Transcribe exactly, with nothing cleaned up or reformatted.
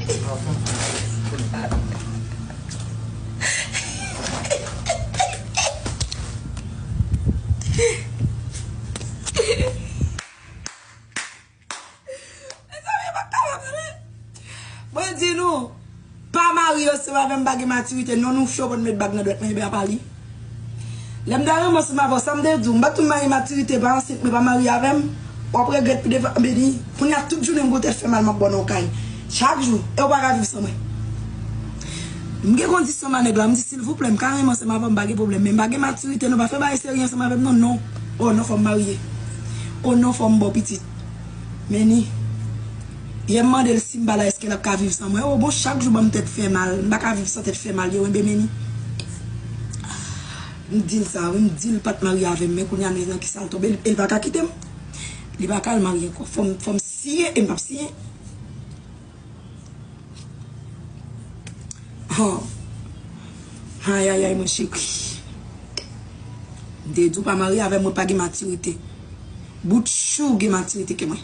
Mezanmi, pa kapab, tande. Mwen di nou, pa marye ansanm avè m, pa gen matirite. Non, nou cho pou n met bag nan dwèt mwen, ebyen apa li. Lè m ta renmen ansanm avè w, sa m te di w, m pa t tou marye matirite, pa ansent, men pa marye avè m. W ap regrèt pi devan, Beni. Kounye a, tout jounen m gon tèt fè mal, m ap bò nan yon kay. Chak jou, e w pa ka viv san mwen. M gen kondisyon ma nèg la, m di, silvouplè, m ka renmen ansanm avè w, m pa gen pwoblèm, men m pa gen matirite, non, pa fè bagay serye ansanm avè m, non, non. O non, fò m marye. O non, fò m ba w pitit. Meni. Yè m mande l si m pa la, èske l ap ka viv san mwen. O bon, chak jou ban m tèt fè mal. M pa ka viv san tèt fè mal, yo, enben Meni. M di l sa, wi, m di l pa t marye avè m, men kounye a, men nan kisa l tonbe, e l pa ka kite m. Li pa ka al marye ankò. Fò m, fò m siyen, e m p ap siyen. Oh. Ayayay, mon cheri. M te di w pa marye avè mwen, pa gen matirite. Bout chou gen matirite ke mwen.